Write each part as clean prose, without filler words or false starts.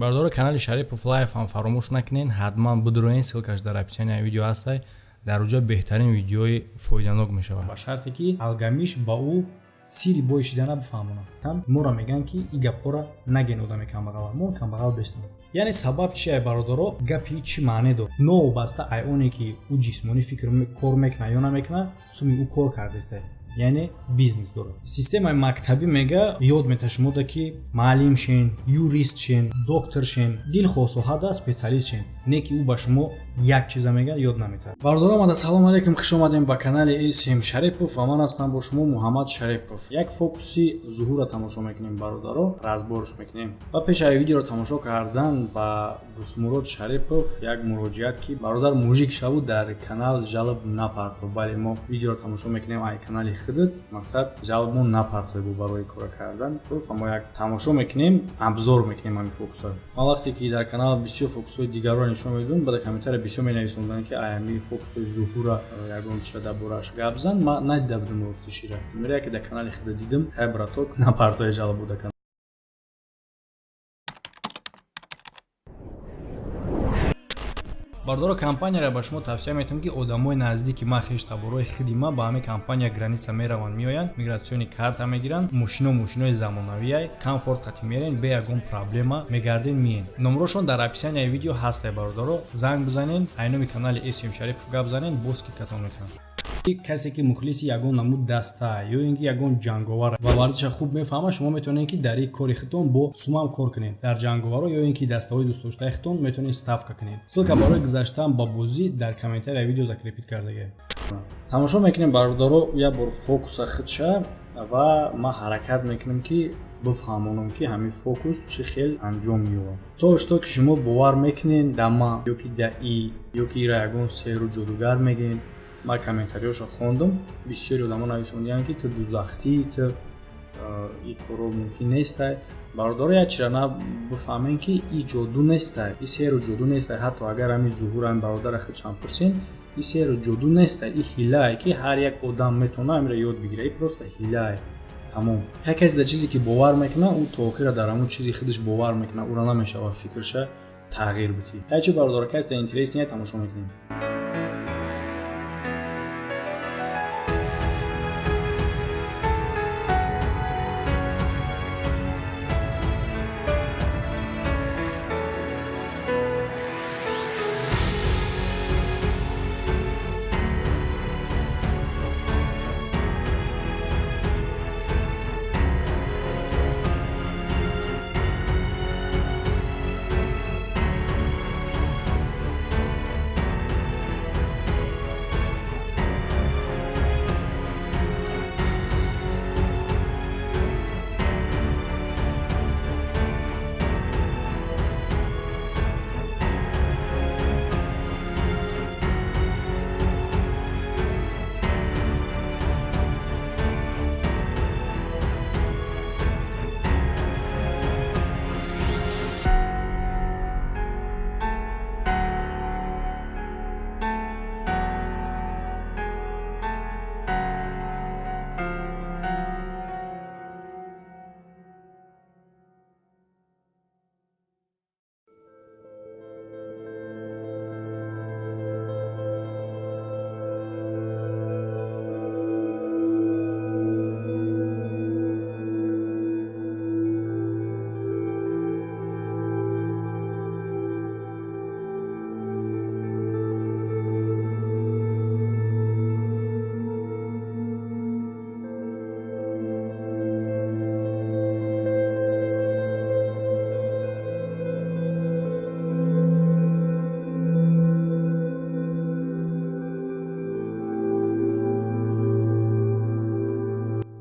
Бародаро, канали Шарипов Лайф ҳам фаромӯш накунен, ҳатман бидуроен, ссылкаш дар описанияи видео ҳастай. Дар уҷа беҳтарин видеои фоиданок мешавад. Ба шарте ки Алгамиш ба ӯ сири бой шидана бифаҳмонад. Моро мегӯянд, ки и гапҳоро наген одаме камбағала, мо камбағал бестем. Яъне сабаб чи ай, бародаро, гапи чӣ маъне дорад? Новобаста ай оне ки ӯ ҷисмонӣ фикр кор мекунад ё намекунад, суми ӯ кор кардааст, яъне бизнес дорад. Системаи мактабӣ мега ёд мета шумода, ки маълим шен, юрист шен, доктор шен, дилхоҳ соҳада специалист шен, не ки ӯ ба шумо як чиза мега ёд наметаҳад. Бародаро, омада, салом алейкум, хуш омадем ба канали Исм Шарипов ва ман ҳастам бо шумо Муҳаммад Шарипов. Як фокуси зуҳурро тамошо мекунем, бародаро, разборш мекунем. Ва пеш аз видеоро тамошо кардан ба Дӯстмурод Шарипов як муроҷиат, ки бародар, мужик шаву, дар канал жалоб напарто. Бале, мо видеоро тамошо мекунем ай канали худат, мақсад жалобмо напартои бо барои кора кардан. Просто мо як тамошо мекунем, обзор мекунем ҳамин фокусҳо. Ман вақте ки дар канал бисёр фокусҳои дигарро нишон медодам, баъда комментария бисёр менависонданд, ки аями фокусҳои зуҳура ягон чиша дар борааш гап зан. Ман надида будам рости шира. Мера ки дар канали худа дидам. Хай, браток, напартои жалобо дар канал. Бардоро, компанияро ба шумо тавсия метавам, ки одамои наздики ман, хештаборои худи ман ба ҳамин компания граница мераванд, меоянд, миграционный карта мегиранд. Мошино мошинои замонавиай, комфорт қати мерен, бе ягон проблема мегарден, миен. Номрошон дар описанияи видео ҳастай, бародаро, занг бизанен, айноми канали См Шарипов гап занен, бо скидкатон мекунанд. Касе ки мухлиси ягон намуд даста ё ин ки ягон ҷанговар ва варзиша хуб мефаҳмад, шумо метавонед, ки дар ин кори худтон бо сумам кор кунед. Дар ҷанговаро ё ин ки дастаҳои дӯстдоштаи худтон метавонед ставка кунед. Ссылка барои гузаштан ба бозӣ дар комментарияи видео закрепить кардагӣ. Тамошо мекунем, бародаро, як бор фокуса худша ва ман ҳаракат мекунам, ки бифаҳмонам, ки ҳамин фокус чӣ хел анҷом меёбад, то что ки шумо бовар мекунед да ман ё ки да и ё ки ира ягон сеҳру ҷодугар мегӯед. Ман комментариёшо хондам, бисёри одамо нависондианд, ки ту дузахтӣ, ту и коро мумкин нестай. Бародаро, як чира на бифаҳмем, ки и ҷоду нестай, и сеҳру ҷоду нестай. Ҳатто агар ҳамин зуҳур, ҳамин бародара худшам пурсен, и сеҳру ҷоду нестай, и ҳилае, ки ҳар як одам метавона ҳаминро ёд бигира. И просто ҳилае, тамом. Ҳар касе дар чизе ки бовар мекунад, ӯ то охира дар ҳамон чизи худаш бовар мекунад, ӯро намешавад фикрша тағйир бидиҳӣ. Ҳайчи, бародаро, касе дар интерес не, тамошо мекунем.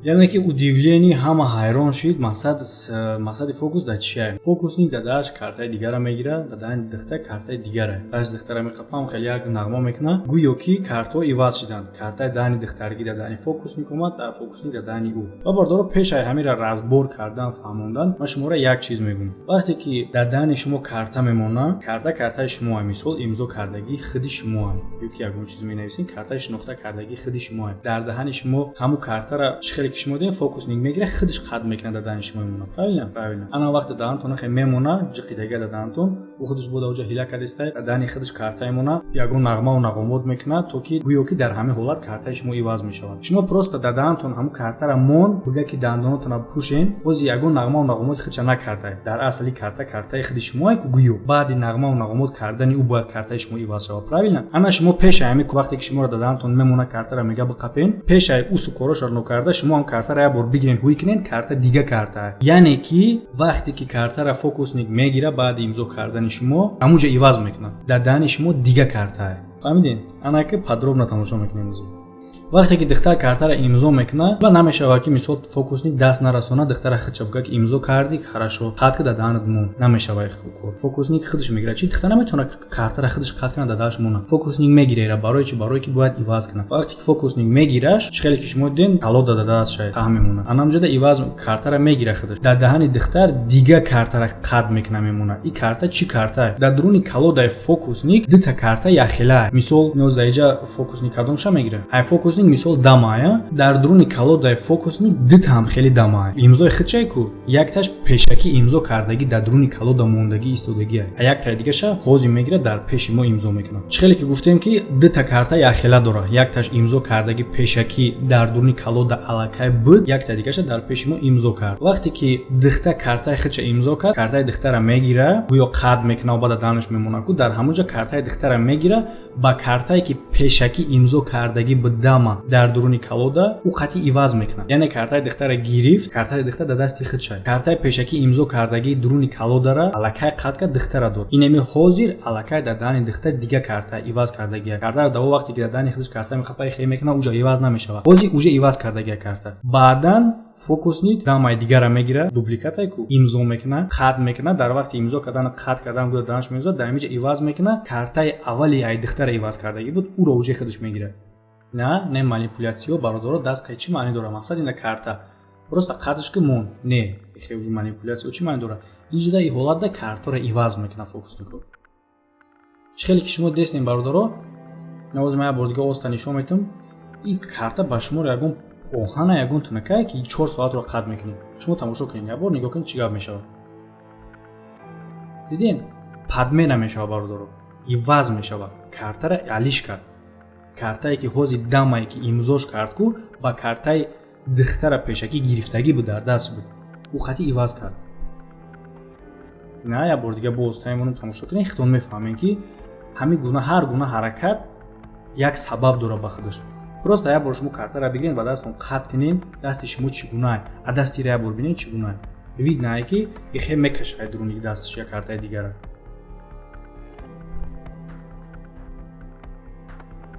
Яъне ки удивление, ҳама ҳайрон шид. Мақсади фокус дар чия? Фокусник дар дааш картаи дигара мегирад, дар даҳани духта картаи дигара. Дасти духтара меқапам, хеле як нағма мекунад, гӯё ки картҳо иваз шиданд. Картаи даҳани духтаргӣ дар даҳани фокусник омад, дар фокусник дар даҳани ӯ. Ва бародаро, пеш ай ҳаминро разбор кардан, фаҳмондан, ман шуморо як чиз мегӯм. Вақте ки дар даҳани шумо карта мемонад, карта картаи шумоа, мисол, имзо кардагии худи шумоа ё ки ягон чиз менависед, картаи шинохта кардагии худи шумоа. Дар даҳани шумо ҳамун картара чӣ хеле ки шумо дидем, фокусник мегира, худаш қат мекунад, дар даҳани шумо мемонад. Правильно? Правильно. Ана вақте даҳантон хе мемона, ҷиқидага дар даҳантон, ӯ худаш буда оҷа ҳила кардистай, дар даҳани худаш карта мемона, ягон нағмаву нағомот мекунад, то ки гӯё ки дар ҳамин ҳолат картаи шумо иваз мешавад. Шумо просто дар даҳантон ҳамун картара мон, буга ки дандонотона пӯшен, бози ягон нағмаву нағомоти худша накардай. Дар асли карта картаи худи шумое ку, гӯё баъди нағмаву нағомот кардани ӯ бояд картаи шумо иваз шавад. Правильно? Ана шумо пешаи ҳамин вақте ки шуморо дар даҳантон мемона, картара мега биқапен, пешаи усу корошро нокарда, шумо ҳам картара як бор бигирен, ҳуй кунен, карта дига карта. Яъне ки вақте ки картара фокусник мегира, баъди имзо кардани шумо ҳамунҷо иваз мекунад, дар даҳани шумо дига картае. Фаҳмидин? Ана ки подробно тамошо мекунем. Вақте ки духтар картара имзо мекунад, ва намешавад ки мисол фокусник даст нарасона духтара худша буга ки имзо кардӣ, хорошо, қат ки дар даҳанат мон. Намешавад кор. Фокусник худаш мегирад. Чи духтар наметавонад картара худаш қат кунад, дар даҳаш монад. Фокусник мегира. Барои чи? Барое ки бояд иваз кунад. Вақте ки фокусник мегираш, чӣ хеле ки шумо диден, колода дар дастша таҳ мемонад. Анамҷода иваз картара мегира, худаш дар даҳани духтар дига картара қат мекуна, мемонад. И карта чӣ картае? Дар дуруни колодаи фокусник дута карта яхелае. Мисол, ниёз фокусник кадомша мегира? Ай фокусник мисол дамая. Дар дуруни колодаи фокусник дута ҳам хеле дамая, имзои худшае ку, якташ пешакӣ имзо кардагӣ, дар дуруни колода мондагӣ истодагия, а яктаи дигаша ҳозир мегира, дар пеши мо имзо мекунад. Чӣ хеле ки гуфтем ки дута карта яхела дора, якташ имзо кардагӣ пешакӣ дар дуруни колода аллакай буд, яктаи дигаша дар пеши мо имзо кард. Вақте ки духта картаи худша имзо кард, картаи духтара мегира, гӯё қад мекуна, баъд данаш мемонад ку, дар ҳамонҷо картаи духтара мегира, ба картае ки пешакӣ имзо кардагӣ буд дама дар дуруни колода, ӯ қатъи иваз мекунад. Яъне картаи духтара гирифт, картаи духтар дар дасти худша, картаи пешакӣ имзо кардагии дуруни колодара аллакай қат кард, духтара дод. Инами ҳозир аллакай дар даҳани духтар дига карта иваз кардагия. Картара дар вақте ки дар даҳани худаш карта мехапа, хе мекунад, уҷа иваз намешавад. Ҳозир уже иваз кардагия карта. Баъдан фокусник дамаи дигара мегира, дубликатай ку, имзо мекунад, қат мекунад. Дар вақти имзо кардан, қат кардан, гӯя данаш меозад, дар ҳамиҷа иваз мекунад. Картаи аввали ай духтара иваз кардагӣ буд, ӯро уже худаш мегирад. На не манипулятсиё, бародаро, даст қай чӣ маъне дорад? Мақсад ина карта просто қатш ки мон, не хеле манипулятсиё чӣ маъне дорад? Инҷода и ҳолатда картаро иваз мекунад фокуснико. Чӣ хеле ки шумо дестем, бародаро, навози ман як бор дига оста нишон метам. И карта ба шуморо ягон оҳана, ягон тунакае ки 4 соатро қат мекунед. Шумо тамошо кунед, як бор нигоҳ кунед, чӣ гап мешавад. Дидем, подмена мешавад, бародаро, иваз мешавад. Картара алиш кард. Картае ки ҳозир дамае ки имзош кард ку, ба картаи духтара пешакӣ гирифтагӣ буд, дар даст буд, ӯ хати иваз кард. На, як бор дига боз таимонем, тамошо кунед, хитон мефаҳмем ки ҳамин гуна ҳар гуна ҳаракат як сабаб дорад ба худаш. Просто як бор шумо картара бигиред, ба дастон қат кунед, дасти шумо чӣ гунае, а дасти ира як бор бинед, чӣ гунае. Видно ки ихе мекашад дуруни дасташ як картаи дигара.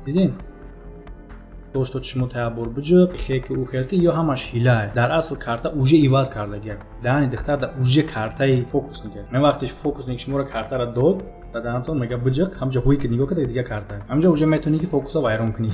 Дидем, дошто шумо та як бор биҷиқ, ихе ки ӯ хел ки ё ҳамаш ҳилае. Дар асл карта уже иваз кардагия, даҳани духтар да уже картаи фокусника. Мен вақте фокусник шуморо картара дод, ба даҳантон мега биҷиқ, ҳамҷа ҳуй ки нигоҳ карда, дига карта ҳамҷа уже метавонӣ ки фокуса вайрон кунӣ.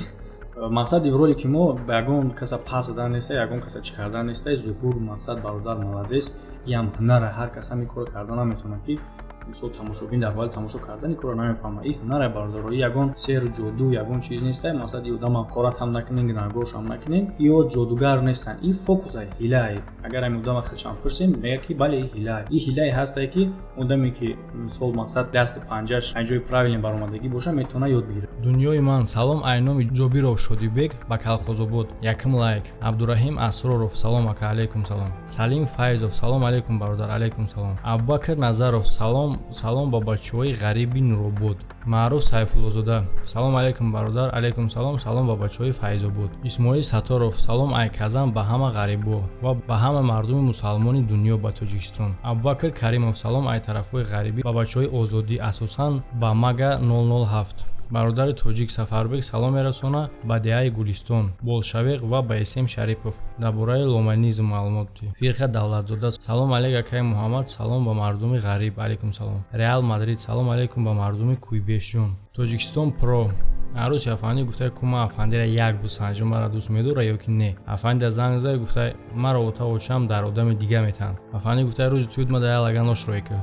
Мақсади ролики мо ба ягон каса пас задан неста, ягон каса чӣ кардан неста. Зуҳур, мақсад, бародар молодец, иам ҳунара. Ҳар кас ҳамин корро карда наметавонад, ки мисол тамошобин дар ҳоли тамошо кардани корро намефаҳмад. И ҳунаре, бародаро, ягон сеҳру ҷоду, ягон чиз неста. Мақсад, и одама қорат ҳам накунен, гунаҳгоршам накунен, ё ҷодугар нестанд. И фокусай, ҳилае. Агар ҳамин одама худшам пурсем, мегӯяд ки бале, и ҳилае. И ҳилае ҳастае, ки одаме ки мисол мақсад дасти панҷаш аз ҷои правильно баромадагӣ боша, метавонад ёд бигирад. Дунёи ман, салом айноми Ҷобиров Шодибек ба Калхозобод, якм лайк. Абдураҳим Асроров, салом ака, алайкум салом. Салим Файзов, салом алейкум, бародар, алейкум салом. Абубакр Назаров, салом, салом ба бачаҳои ғариби Нуробод. Маъруф Сайфуллозода, салом алейкум, бародар, алейкум салом, салом ба бачаҳои Файзобод. Исмоил Сатторов, салом айказан ба ҳама ғарибо ва ба ҳама мардуми мусалмони дунё, ба Тоҷикистон. Абубакр Каримов, салом ай тарафҳои ғарибӣ ба бачаҳои Озодӣ, асосан ба Мага 007. Бародари тоҷик Сафарбек салом мерасона ба деҳаи Гулистон, Болшавиқ ва ба Эсем Шарипов. Дар бораи ломанизм маълумот бидиҳ. Фирқа Давлатзода, салом алейк, акаи Муҳаммад, салом ба мардуми ғариб, алейкум салом. Реал Мадрид, салом алейкум ба мардуми Куйбешҷон. Тоҷикистон Про, арӯси афандӣ гуфта, ку ман афандиро як бусанҷум, маро дӯст медора ё ки не? Афандида занг зад, гуфта, маро ота очам дар одами дига метаҳанд. Афандӣ гуфта, рӯзи туюд ма да як лаган ош рӯй кӯ.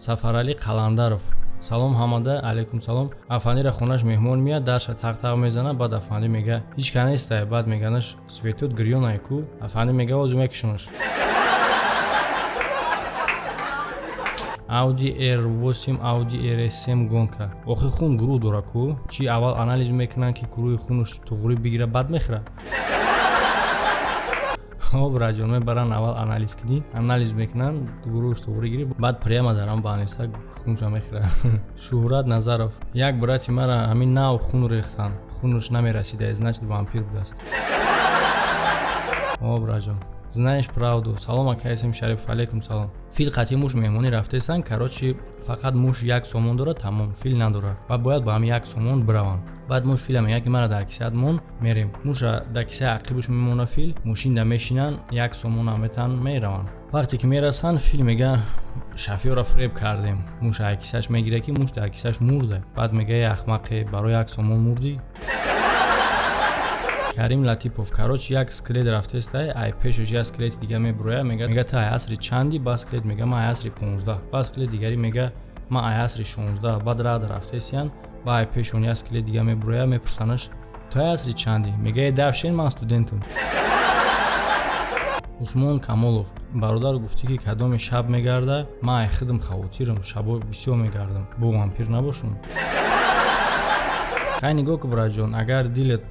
Сафаралӣ Қаландаров. Салом ҳамада. Алайкум салом. Афандира хонаш меҳмон меяд, дарша тақ-тақ мезана. Баъд афандӣ мега: «Ҳеҷ ка нестай». Баъд меганаш: «Светот гирёнай ку». Афандӣ мега: «Озу мекушонаш». Audi R8, Audi RS7 гонка. Охи, хун гурӯҳ дора ку? Чӣ, аввал анализ мекунанд, ки гурӯҳи хунуш туғрӣ бигира, баъд мехӯра? Хоб, раҷон, мебаранд, аввал анализ кунӣ, анализ мекунанд, гурӯҳш туғрӣ гирифт, баъд прямо дар ам баниса хунша мехӯра. Шӯҳрат Назаров: як брати мара ҳамин нав хун рехтанд, хунуш намерасида, значит, вампир будааст. Об, раҷон, знаешь правду. Салом, акайсем Шарипов. Алейкум салом. Фил қати муш меҳмонӣ рафтесан. Короче, фақат муш 1 сомон дорад, тамом, фил надорад ва бояд ба ҳами 1 сомон бираванд. Баъд муш фила мега, ки мара дар кисаат мон, мерем. Муша дар кисаи ақибаш мемона, фил мошинда мешинанд, 1 сомона метан, мераванд. Вақте ки мерасанд, фил мега: «Шофёра фиреб кардем». Муш ай кисаш мегира, ки муш дар кисаш мурда. Баъд мега: «Эй ахмақе, барои 1 сомон мурдӣ». Карим Латипов: короче, як скелет рафтестай, ай пешаш як скелети дига мебуроя, мега: «Ту ай асри чанди?» Ба скелет мега: «Ман ай асри 15». Ба скелет дигари мега: «Ман ай асри 16». Баъд рад рафтесиян, ба ай пешон як скелет дига мебуроя, мепурсанаш: «Ту ай асри чанди?» Мега: «Э, давшен, ман студентам». Усмон Камолов: бародар, гуфтӣ, ки кадоме шаб мегарда, ман ай худам хавотирам, шабо бисёр мегардам, бо вампир набошум? Хай, нигоҳ ку, браҷон, агар дилет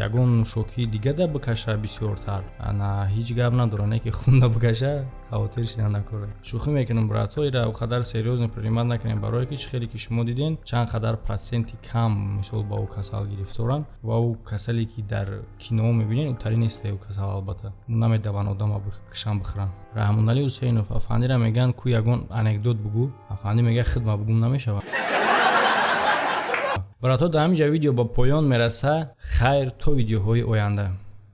ягон нӯшокии дигада бикаша бисёртар, ана ҳеҷ гап надора, не ки хунда бикаша, хавотир шидан накора. Шӯхӣ мекунам, братҳо, ира қадар серьёзно принимать накунем, барое ки чӣ хеле ки шумо диден, чанд қадар проценти кам, мисол, ба ӯ касал гирифторанд ва ӯ касале, ки дар киноҳо мебинен, ӯтари неста. Ӯ касал албатта намедаванд одама кишан бихӯранд. Раҳмоналӣ Ҳусейнов: афандира мегӯянд, ку ягон анекдот бугӯ. Афандӣ мега: «Хидма бугум намешавад». Братҳо, дар ҳамин ҷа видео ба поён мераса. Хайр, то видеоҳои оянда.